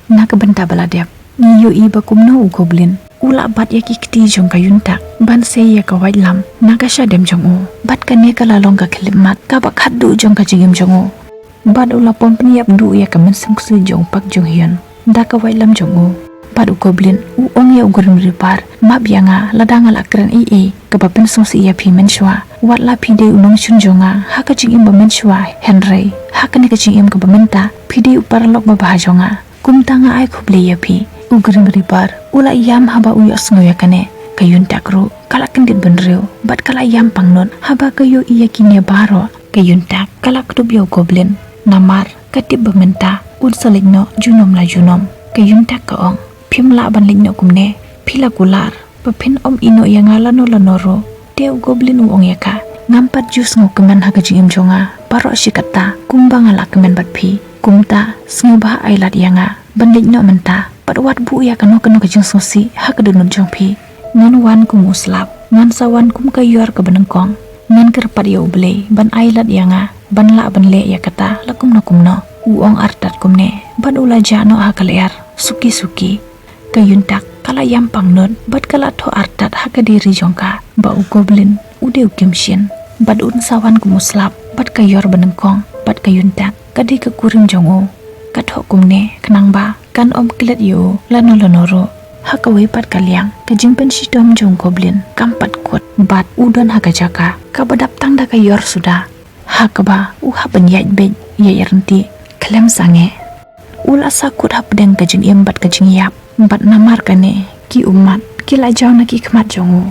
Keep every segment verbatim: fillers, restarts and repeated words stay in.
Na ka bynta ba la dep, ngi ïohi ba kumno u Goblin u la bat ïa ki kti jong ka Yun Tak ban sei ïa ka waitlam na ka shadem jong u. Bad kane ka la long ka khyllipmat kaba khatduh jong ka jingim jong u. Bad u la pom pynïap duh ïa ka mynsiem ksuid jong u Park Jong Hyun da ka waitlam jong u. Bad u Goblin u ong ïa u Grim Reaper, map ïa nga lada nga la kren ei ei kaba pynsngewsih ïa phi mynshuwa. Wat la phi dei u nongshun jong nga ha ka jingim ba mynshuwa, hynrei ha kane ka jingim kaba mynta phi dei u paralok ba bha jong nga. Kumta nga ai khublei ïa phi. U Grim Reaper u la ïam haba u ïohsngew ïa kane. Ka Yun Tak ruh ka la kyndit bynriew bad ka la ïam pangnud haba ka ïohi ïa kine baroh. Ka Yun Tak ka la kdup ïa u Goblin namar ka tip ba mynta un sa leit noh junom la junom. Ka Yun Tak ka ong, phim lah ban leit noh kumne, phi la kular ba phin ym ïehnoh ïa nga lano lano ruh. Te u Goblin u ong ïa ka, ngam pat ju sngewkmen ha ka jingim jong nga baroh shi katta kumba nga la kmen bad phi. Kumta sngewbha ai lad ïa nga ban leit noh mynta bad wat buh ïa kano kano ka jingsngewsih ha ka dohnud jong phi. Ngan wan kum u slap, ngan sa wan kum ka ïor kaba nyngkong. Ngan kyrpad ïa U Blei ban ai lad ïa nga ban lah ban leh ïa kata la kumno kumno. U ong artat kumne bad u la jah noh ha ka lyer suki suki. Ka Yun Tak ka la ïam pangnud bad ka la thoh artat ha ka diary jong ka ba u Goblin u dei u Kim Shin bad un sa wan kum u slap bad ka ïor ba nyngkong bad ka Yun Tak ka dei ka kurim jong u. Ka thoh kumne khnang ba kan ym klet ïa u lano lano ruh. Ha kawei pat ka liang ka jingpynshitom jong u Goblin kam pat kut bad u don ha ka jaka kaba dap tang da ka ïor suda, ha kaba u hap ban ïaid beit ïaid ryntih khlem sangeh. U la sahkut hapdeng ka jingim bad ka jingïap bad namar kane ki ummat ki la jaw na ki khmat jong u.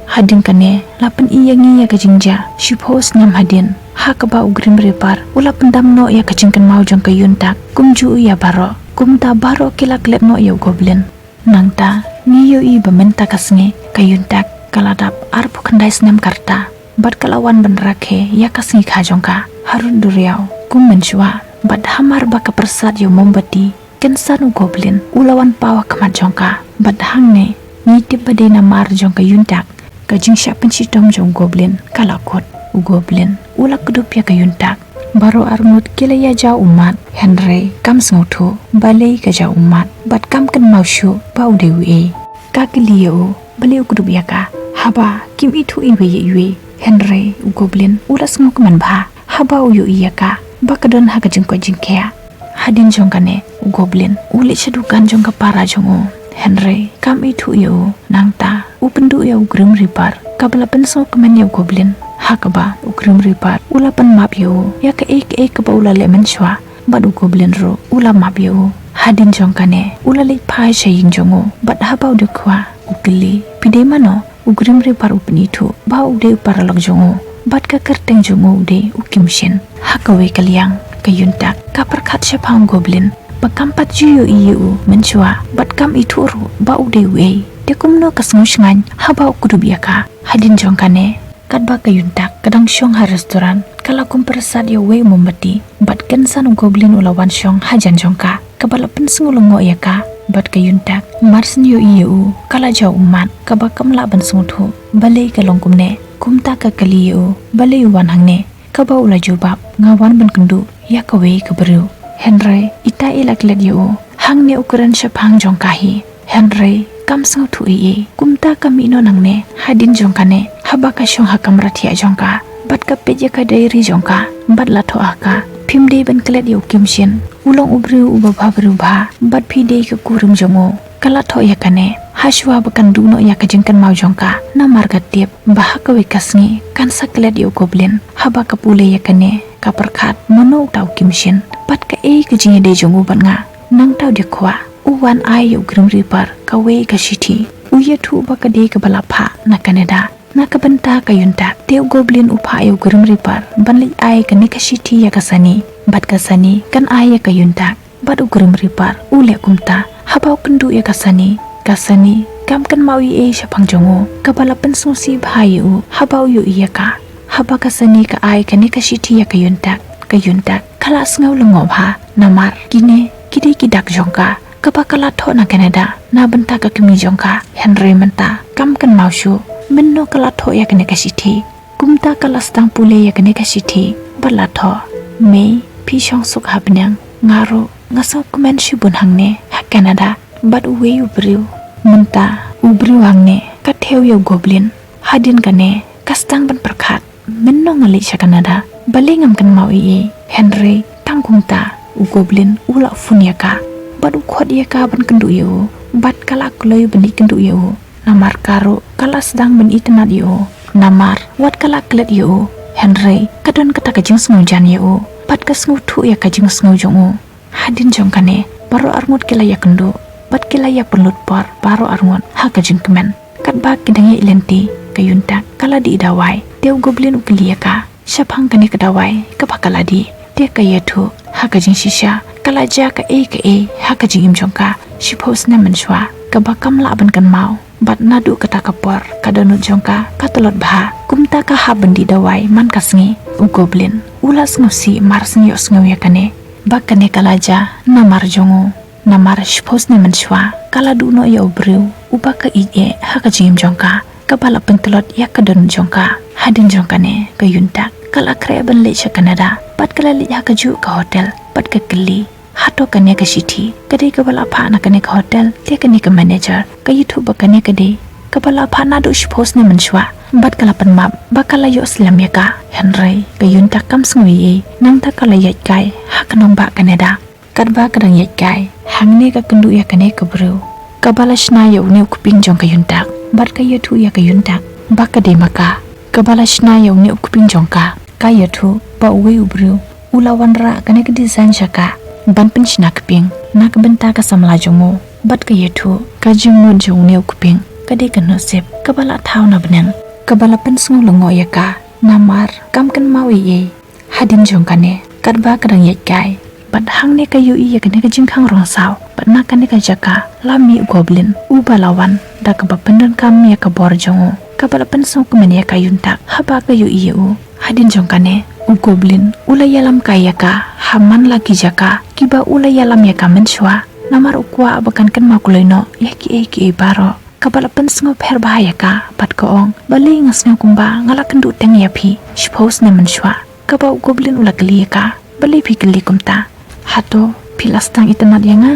Hadien kane la pyni ïa ngi ïa ka jingjia shiphew snem hadien ha kaba u Grim Reaper u la pyndam noh ïa ka jingkynmaw jong ka Yun Tak kumjuh ïa baroh. Kumta baroh ki la klet noh ïa u Goblin. Nangta ngi ïohi ba mynta ka sngi ka Yun Tak ka la dap arphew khyndai snem ka rta bad ka la wan ban rakhe ïa ka sngi kha jong ka harud duriaw kum mynshuwa. Bad hamar ba ka pyrsad ïa u mombati kynsan u Goblin u la wan paw ha khmat jong ka. Bad hangne ngi tip ba dei namar jong ka Yun Tak ka jingshah pynshitom jong u Goblin ka la kut. U Goblin u la kdup ïa ka Yun Tak. Baroh arngut ki la ïa jaw ummat hynrei kam sngewthuh balei ka jaw ummat bad kam kynmaw shuh ba u dei uei. Ka kylli ïa u balei u kdup ïa ka haba kim ithuh iwei ïa iwei. Hynrei u Goblin u la sngewkmen bha haba u ïohi ïa ka ba ka don ha ka jingkoit jingkhiah. Hadien jong kane u Goblin u leit sha dukan jong ka para jong u hynrei kam ithuh ïa u. Nangta u pynduh ïa u Grim Reaper kaba la pynsngewkmen ïa u Goblin ha kaba u Grim Reaper u la pynmap ïa u ïa kaei kaei kaba u la leh mynshuwa. Bad u Goblin ruh u la map ïa u. Hadien jong kane u la leit phai sha ïing jong u bad haba u dei khwa u kylli, phi dei mano? U Grim Reaper u pynithuh ba u dei u paralok jong u bad ka kyrteng jong u u dei u Kim Shin. Ha kawei ka liang ka Yun Tak ka pyrkhat shaphang u Goblin ba kam pat ju ïohi ïa u mynshuwa bad kam ithuh ruh ba u dei uei. Te kumno ka sngew shngaiñ haba u kdup ïa ka? Hadien jong kane katba ka Yun Tak ka dang shong ha restaurant ka la kum pyrsad ïa uwei u mombati bad kynsan u Goblin u la wan shong hajan jong ka kaba la pynsngew lyngngoh ïa ka. Bad ka Yun Tak mar shu ïohi ïa u ka la jaw ummat kaba kam lah ban sngewthuh balei ka long kumne. Kumta ka kylli ïa u balei u wan hangne. Kaba u la jubab, nga wan ban kynduh ïa kawei ka briew. Hynrei ita i la klet ïa u hangne u kren shaphang jong ka hi. Hynrei kam sngewthuh ei ei. Kumta ka mih noh nangne hadien jong kane haba ka shong ha kamra thiah jong ka bad ka peit ïa ka diary jong ka bad la thoh ha ka, phim dei ban klet ïa u Kim Shin. U long u briew uba bha briew bha bad phi dei ka kurim jong u. Ka la thoh ïa kane hashuwa ba kan duh noh ïa ka jingkynmaw jong ka namar ka tip ba ha kawei ka sngi kan sa klet ïa u Goblin. Haba ka pule ïa kane ka pyrkhat mano uta u Kim Shin bad kaei ka jingïadei jong u bad nga. Nangta u dei khwa u wan ai ïa u Grim Reaper kawei ka shithi. U ïathuh ba ka dei kaba la phah na Canada na ka bynta ka Yun Tak. Te u Goblin u phah ïa u Grim Reaper ban leit ai kane ka shithi ïa ka Sunny bad ka Sunny kan ai ïa ka Yun Tak. Bad u Grim Reaper u leh kumta haba u kynduh ïa ka Sunny. Ka Sunny kam kynmaw ei ei shaphang jong u kaba la pynsngewsih bha ïa u haba u ïohi ïa ka. Haba ka Sunny ka ai kane ka shithi ïa ka Yun Tak, ka Yun Tak ka la sngew lyngngoh bha namar kine ki dei ki dak jong ka kaba ka la thoh na Canada na bynta ka kmie jong ka. Hynrei mynta kam kynmaw shuh mynno ka la thoh ïa kane ka shithi. Kumta ka la sdang pule ïa kane ka shithi bad la thoh, Mei, phi shong suk ha bneng, nga ruh nga sngewkmen shibun hangne ha Canada bad uwei u briew. Mynta u briew hangne ka thew ïa u goblin. Hadien kane ka sdang ban pyrkhat, mynno nga leit sha Canada? Balei ngam kynmaw ei ei? Hynrei tang kumta u goblin u la phone ïa ka bad u khot ïa ka ban kynduh ïa u, bad ka la kloi ban leit kynduh ïa u. Namar ka ruh ka la sdang ban itynnad ïa u, namar wat ka la klet ïa u, hynrei ka don kata ka jingsngewjan ïa u bad ka sngewthuh ïa ka jingsngew jong u. Hadien jong kane baroh arngut ki la ïakynduh bad ki la ïapynlut por baroh arngut ha ka jingkmen. Katba ki dang ïaid lynti, ka Yuntak ka la dih dawai. Te u goblin u kylli ïa ka shaphang kane ka dawai kaba ka la dih. Te ka ïathuh ha ka jingshisha ka la jia kaei kaei ha ka jingim jong ka shiphew snem mynshuwa kaba kam lah ban kynmaw. Bad naduh kata ka por ka dohnud jong ka ka tlot bha. Kumta ka hap ban dih dawai man ka sngi. U goblin u la sngewsih mar shu ïohsngew ïa kane, ba kane ka la jia namar jong u. Namar shiphew snem mynshuwa ka la duh noh ïa u briew uba ka ïeit eh ha ka jingim jong ka, kaba la pyntlot ïa ka dohnud jong ka. Hadien jong kane ka Yuntak ka la khreh ban leit sha Canada bad ka la leit ha kajuh ka hotel bad ka kylli, hato kane ka shithi ka dei kaba la phah na kane ka hotel? Te kane ka manager ka ïathuh ba kane ka dei kaba la phah naduh shiphew snem mynshuwa bad ka la pynmap ba ka la ïoh slem ïa ka. Hynrei ka Yuntak kam sngew ei ei, nangta ka la ïaid kai ha ka nongbah Canada. Katba ka dang ïaid kai hangne ka kynduh ïa kane ka briew kaba la shna ïa une u kpieng jong ka Yuntak bad ka ïathuh ïa ka Yuntak ba ka dei ma ka. Kaba la shna ïa une u kpieng jong ka ka ïathuh ba uwei u briew u la wanrah kane ka design sha ka ban pynshna kpieng na ka bynta ka samla jong u. Bad ka ïathuh ka jingmut jong une u kpieng ka dei ka nusip kaba la thaw na bneng, kaba la pynsngew lyngngoh ïa ka namar kam kynmaw ei ei. Hadien jong kane katba ka dang ïaid kai bad hangne ka ïohi ïa kane ka jingkhang rong saw bad na kane ka jaka la mih u goblin uba la wan da kaba pyndonkam ïa ka bor jong u, kaba la pynsngewkmen ïa ka Yuntak haba ka ïohi ïa u. Hadien jong kane u goblin u la ïalam kai ïa ka ha man la ki jaka kiba u la ïalam ïa ka mynshuwa, namar u kwah ba kan kynmaw kloi noh ïa kiei kiei baroh. Kaba la pynsngewpher bha ïa ka bad ka ong, balei nga sngew kumba nga la kynduh teng ïa phi shiphew snem mynshuwa? Kaba u goblin u la kylli ïa ka, balei phi kylli kumta? Hato phi la sdang itynnad ïa nga?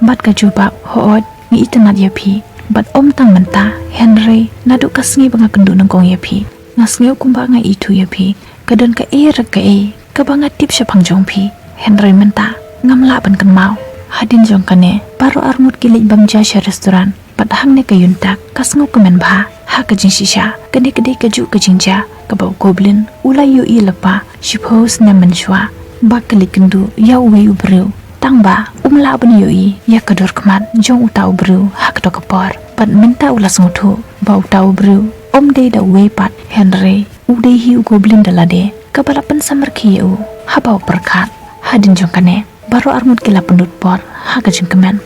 Bad ka jubab, hooid, nga itynnad ïa phi bad ym tang mynta, hynrei naduh ka sngi ba nga kynduh nyngkong ïa phi nga sngew kumba nga ithuh ïa phi. Ka don kaei re kaei kaba nga tip shaphang jong phi, hynrei mynta ngam lah ban kynmaw. Hadien jong kane baroh arngut ki leit bam ja sha restaurant bad hangne ka Yuntak ka sngewkmen bha ha ka jingshisha. Kane ka dei kajuh ka jingjia kaba u goblin u la ïohi lypa shiphew snem mynshuwa ba ka leit kynduh ïa uwei u briew, tangba um lah ban ïohi ïa ka dur khmat jong uta u briew ha kato ka por. Bad mynta u la sngewthuh ba uta u briew um dei da uwei pat, hynrei u dei hi u goblin da lade kaba la pynsamrkhie ïa u haba u pyrkhat. Hadien jong kane baroh arngut ki la pynlut por ha ka jingkmen.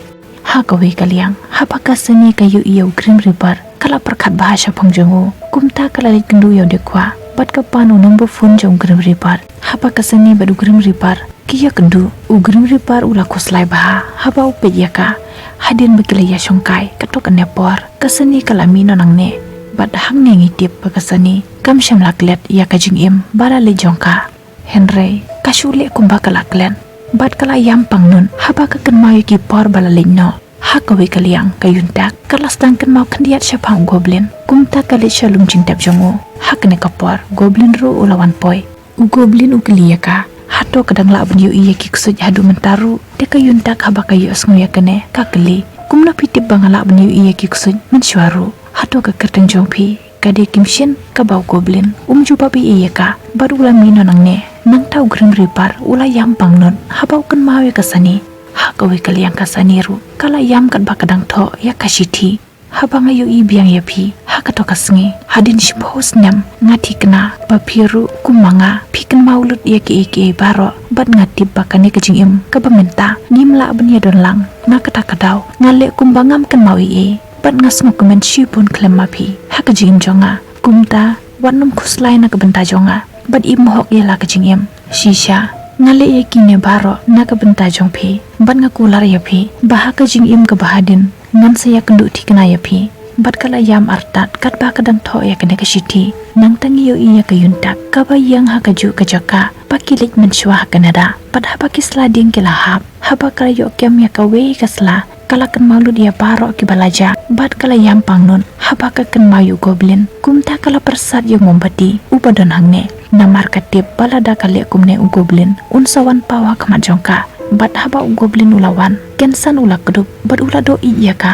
Ha kawei ka liang haba ka Sani ka ïohi ïa u Grim Reaper ka la pyrkhat bha shaphang jong u. Kumta ka la leit kynduh ïa u dei kwah bad ka pan u number phone jong u Grim Reaper. Haba ka Sani bad u Grim Reaper ki ïakynduh, u Grim Reaper u la khuslai bha haba u peit ïa ka. Hadien ba ki la ïashongkai kato kane por ka Sani ka la mih noh nangne. Bad hangne ngi tip ba ka Sani kam shym la klet ïa ka jingim ba la leit jong ka. Hynrei ka shu leh kumba ka la klet bad ka la ïam pangnud haba ka kynmaw ïa ki por ba la leit noh. Ha kawei ka liang ka Yuntak ka la sdang kynmaw khyndiat shaphang u goblin. Kumta ka leit sha lum jingtep jong u. Ha kane ka por goblin ruh u la wan poi. U goblin u kylli ïa ka, hato ka dang lah ban ïohi ïa ki ksuid haduh mynta ruh? Te ka Yuntak haba ka ïohsngew ïa kane ka kylli, kumno phi tip ba nga lah ban ïohi ïa ki ksuid mynshuwa ruh? Hato ka kyrteng jong phi ka dei Kimshin? Kaba u goblin um jubab ei ei ïa ka bad u la mih noh nangne. Nangta u Grim Reaper u la ïam pangnud haba u kynmaw ïa ka Sani. Ha kawei ka liang ka Sani ruh ka la ïam katba ka dang thoh ïa ka shithi. Haba nga ïohi biang ïa phi ha kato ka sngi, hadien shiphew snem nga thikna ba phi ruh kum ma nga phi kynmaw lut ïa kiei kiei baroh. Bad nga tip ba kane ka jingim kaba mynta ngim lah ban ïadon lang, na kata ka daw nga leh kumba ngam kynmaw ei ei. Bad nga sngewkmen shibun khlem ma phi ha ka jingim jong nga. Kumta wat nym khuslai na ka bynta jong nga bad im hok ïa la ka jingim. Shisha nga leh ïa kine baroh na ka bynta jong phi bad nga kular ïa phi ba ha ka jingim kaba hadien ngan sa ïakynduh thikna ïa phi. Bad ka la ïam artat katba ka dang thoh ïa kane ka shithi. Nangta ngi ïohi ïa ka Yuntak kaba ïeng ha kajuh ka jaka ba ki leit mynshuwa ha Canada. Bad haba ki sla dieng ki la hap, haba ka la ïoh kem ïa kawei ka sla ka la kynmaw lut ïa baroh kiba la jia bad ka la ïam pangnud haba ka kynmaw ïa u Goblin. Kumta ka la pyrsad ïa u mombati uba don hangne, namar ka tip ba lada ka leh kumne u Goblin un sa wan paw ha khmat jong ka. Bad haba u Goblin u la wan, Kensan u la kdup bad u la doh ïeit ïa ka.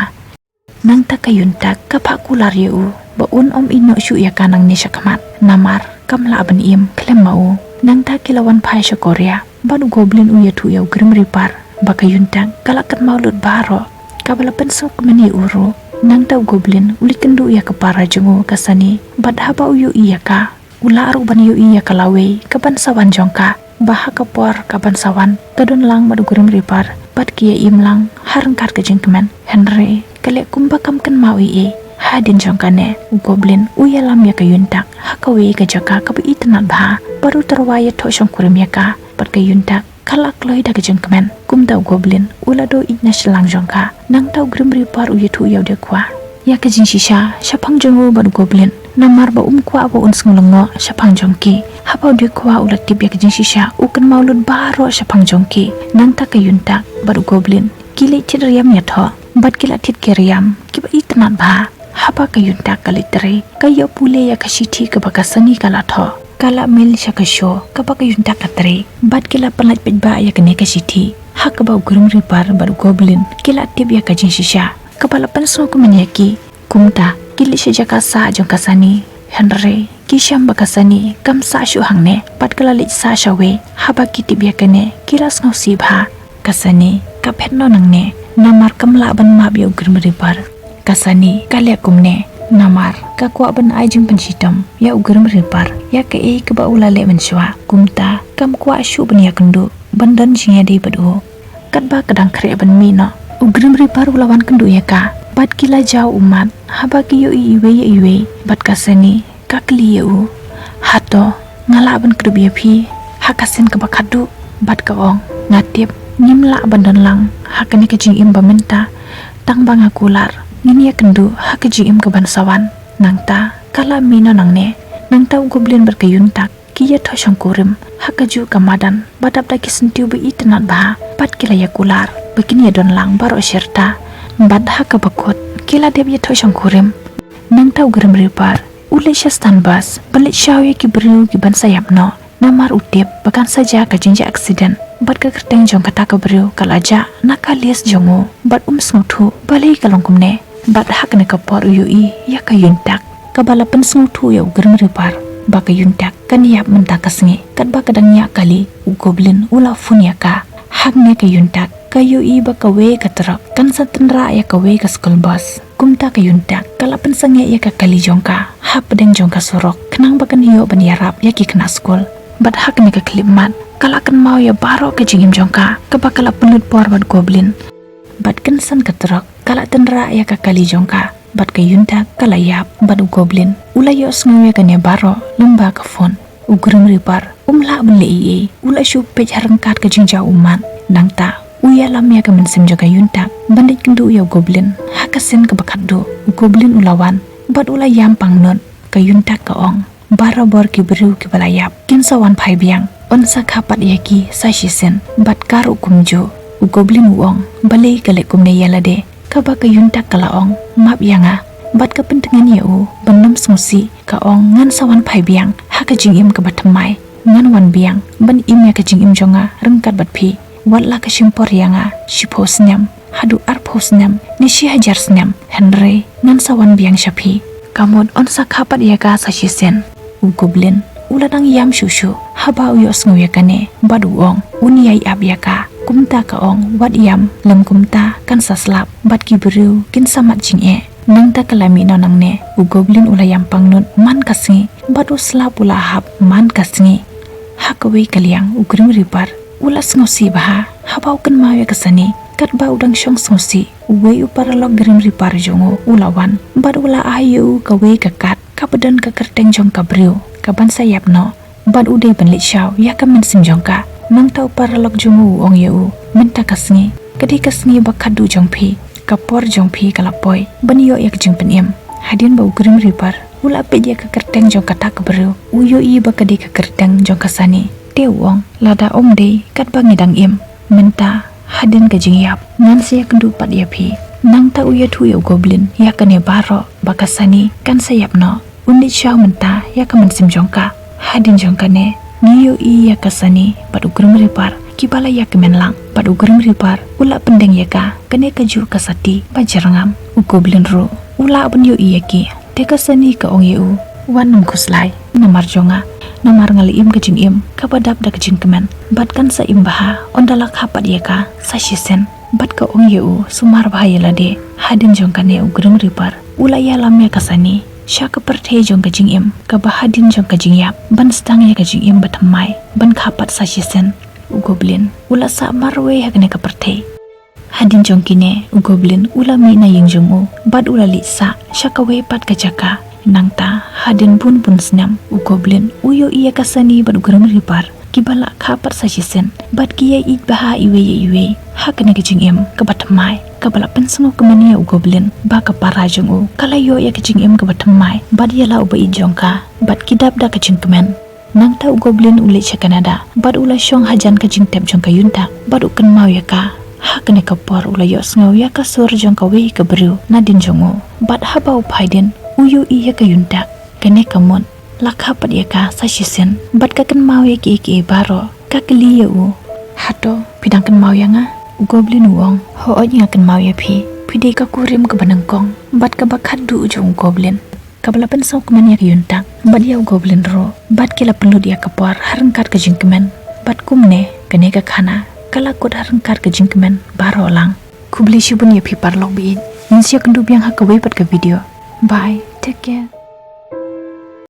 Nangta ka Yuntak ka phah kular ïa u ba un ym ïehnoh shuh ïa ka nangne sha khmat, namar kam lah ban im khlem ma u. Nangta ki la wan phai sha Korea bad u Goblin u ïathuh ïa u Grim Reaper ba ka Yuntak ka la kynmaw lut baroh, kaba la pynsngewkmen ïa u ruh. Nangta u Goblin u leit kynduh ïa ka para jong u ka Sunny, bad haba u ïohi ïa ka, u lah ruh ban ïohi ïa ka lawei ka ban sa wan jong ka, ba ha ka por ka ban sa wan ka don lang bad u Grim Reaper bad ki ïa im lang ha ryngkat ka jingkmen. Hynrei ka leh kumba kam kynmaw ei ei. Hadien jong kane u Goblin u ïalam ïa ka Yuntak ha kawei ka jaka kaba itynnad bha bad u tyrwa ïathoh shongkurim ïa ka, bad ka Yuntak ka la kloi da ka jingkmen. Kumta u Goblin u la doh ïeit na shyllangh jong ka. Nangta u Grim Reaper u ïathuh ïa u Dekhua ïa ka jingshisha shaphang jong u bad u Goblin, namar ba um kwah ba un sngew lyngngoh shaphang jong ki. Haba u Dekhua u la tip ïa ka jingshisha, u kynmaw lut baroh shaphang jong ki. Nangta ka Yuntak bad u Goblin ki leit thied riam ïathoh bad ki la thied ki riam kiba itynnad bha. Haba ka Yuntak ka leit trei, ka ïoh pule ïa ka shithi kaba ka Sunny ka la thoh. Ka la mail sha ka show kaba ka Yuntak ka trei bad ki la pynlait paidbah ïa kane ka shithi, ha kaba u Grim Reaper bad u Goblin ki la tip ïa ka jingshisha kaba la pynsngewkmen ïa ki. Kumta ki leit sha jaka sah jong ka Sunny, hynrei ki shem ba ka Sunny kam sah shuh hangne bad ka la leit sah shawei. Haba ki tip ïa kane ki la sngewsih bha. Ka Sunny ka phet noh nangne, namar kam lah ban map ïa u Grim Reaper. Ka Sunny ka leh kumne namar ka kwah ban ai jingpynshitom ïa u Grim Reaper ïa kaei kaba u la leh mynshuwa. Kumta kam kwah shuh ban ïakynduh ban don jingïadei bad u. Katba ka dang khreh ban mih noh, u Grim Reaper u la wan kynduh ïa ka bad ki la jaw ummat. Haba ki ïohi iwei ïa iwei bad ka Sunny ka kylli ïa u, "Hato nga lah ban kdup ïa phi ha ka sien kaba khatduh?" Bad ka ong, "Nga tip ngim lah ban don lang ha kane ka jingim ba mynta, tang ba nga kular ngin ïakynduh ha ka jingim ka ban sa wan." Nangta ka la mih noh nangne. Nangta u Goblin bad ka Yuntak ki ïathoh shongkurim ha kajuh ka madan ba dap da ki syntiew ba itynnad bha bad ki la ïakular ba kin ïadon lang baroh shi rta. Bad ha kaba kut ki la dep ïathoh shongkurim. Nangta u Grim Reaper u leit sha stand bus ban leit shaw ïa ki briew ki ban sa ïap noh, namar u tip ba kan sa jia ka jingjia accident bad ka kyrteng jong kata ka briew ka la jah na ka list jong u. Bad um sngewthuh balei ka long kumne. Bad ha kane ka por u ïohi ïa ka Yuntak kaba la pynsngewthuh ïa u Grim Reaper ba ka Yuntak kan ïap mynta ka sngi. Katba ka dang ïa kali, u Goblin u la phone ïa ka. Hangne ka Yuntak ka ïohi ba kawei ka trok kan sa tynrah ïa kawei ka school bus. Kumta ka Yuntak ka la pynsangeh ïa ka kali jong ka hapdeng jong ka surok khnang ba kan ïoh ban ïarap ïa ki khynnah skul. Bad ha kane ka khyllipmat ka la kynmaw ïa baroh ka jingim jong ka kaba ka la pynlut por bad Goblin. Bad kynsan ka trok ka la tynrah ïa ka kali jong ka bad ka Yuntak ka la ïap bad u Goblin u la ïohsngew ïa kane baroh lyngba ka phone. U Grim Reaper um lah ban leh ei ei, u la shu peit ha ryngkat ka jingjaw ummat. Nangta u ïalam ïa ka mynsiem jong ka Yuntak ban leit kynduh ïa u Goblin ha ka sien kaba khatduh. U Goblin u la wan bad u la ïam pangnud. Ka Yuntak ka ong, "Barabor ki briew kiba la ïap kin sa wan phai biang. Un sa kha pat ïa ki sa shisien bad ka ruh kumjuh." U Goblin u ong, "Balei ka leh kumne ïa lade?" Kaba ka Yuntak ka la ong, "Map ïa nga." Bad ka pyntngen ïa u ban nym sngewsih, ka ong, "Ngan sa wan phai biang ha ka jingim kaba thymmai. Ngan wan biang ban im ïa ka jingim jong nga ryngkat bad phi. Wat la ka shim por ïa nga shiphew snem haduh arphew snem ne shi hajar snem, hynrei ngan sa wan biang sha phi." Ka mut un sa kha pat ïa ka sa shisien. U Goblin u la dang ïam shuh shuh haba u ïohsngew ïa kane bad u ong un ïai ap ïa ka. Kumta ka ong, "Wat ïam, lym kumta kan sa slap bad ki briew kin sa mad jingeh." Nangta ka la mih noh nangne. U Goblin u la ïam pangnud man ka sngi bad u slap u la hap man ka sngi. Ha kawei ka liang u Grim Reaper u la sngewsih bha haba u kynmaw ïa ka Sunny. Katba u dang shong sngewsih, uwei u paralok Grim Reaper jong u u la wan bad u la ai ïa u kawei ka kat kaba don ka kyrteng jong ka briew ka ban sa ïap noh. Bad u dei ban leit shaw ïa ka mynsiem jong ka. Nangta u paralok jong u u ong ïa u, "Mynta ka sngi ka dei ka sngi ba khatduh jong phi. Ka por jong phi ka la poi ban ïoh ïa ka jingpynim." Hadien ba u Grim Reaper u la peit ïa ka kyrteng jong kata ka briew, u ïohi ba ka dei ka kyrteng jong ka Sunny. Te u ong, "Lada ym dei katba ngi dang im, mynta Hadien ka jingïap, ngan sa ïakynduh pat ïa phi. Nangta u ïathuh ïa u Goblin ïa kane baroh ba ka Sani kan sa ïap noh. Un leit shaw mynta ïa ka mynsiem jong ka. Hadien jong kane, ngi ïohi ïa ka Sani bad u Grim Reaper kiba la ïakmen lang, bad u Grim Reaper u la pyndeng ïa ka, kane kajuh ka sati ba jyrngam. U Goblin ruh u lah ban ïohi ïa ki. Te ka Sani ka ong ïa u, wat nym khuslai namar jong nga, namar nga la im ka jingim kaba dap da ka jingkmen, bad kan sa im bha ynda la kha pat ïa ka sa shisien. Bad ka ong ïa u, sumar bha ïa lade. Hadien jong kane u Grim Reaper u la ïalam ïa ka Sani sha ka pyrthei jong ka jingim kaba hadien jong ka jingïap, ban sdang ïa ka jingim bathymmai, ban kha pat sa shisien. U Goblin u la sah marwei ha kane ka pyrthei. Hadien jong kine, u Goblin u la mih na ïing jong u bad u la leit sah sha kawei pat ka jaka. Nangta hadien bun bun snem, u Goblin u ïohi ïa ka Sani bad u Grim Reaper kiba la kha pat sa shisien, bad ki ïaieit bha iwei ïa iwei ha kane ka jingim kaba thymmai, kaba la pynsngewkmen ïa u Goblin ba ka para jong u ka la ïoh ïa ka jingim kaba thymmai bad ïa la u ba ïeit jong ka, bad ki dap da ka jingkmen. Nangta u Goblin u leit sha Canada bad u la shong hajan ka jingtep jong ka Ïuntak bad u kynmaw ïa ka. Ha kane ka por u la ïohsngew ïa ka sur jong kawei ka briew nadien jong u, bad haba u phai dien u ïohi ïa ka Ïuntak. Kane ka mut la kha pat ïa ka sa shisien bad ka kynmaw ïa kiei kiei baroh. Ka kylli ïa u, hato phi dang kynmaw ïa nga? U Goblin u ong, hooid nga kynmaw ïa phi. Phi dei ka kurim kaba nyngkong bad kaba khatduh jong u Goblin, kaba la pynsngewkmen ïa ka Ïuntak bad ïa u Goblin ruh, bad ki la pynlut ïa ka por ha ryngkat ka jingkmen. Bad kumne kane ka khana ka la kut ha ryngkat ka jingkmen baroh lang. Khublei shibun ïa phi paralok ba ïeit. Ngin sa ïakynduh biang ha kawei pat ka video. Bye, take care.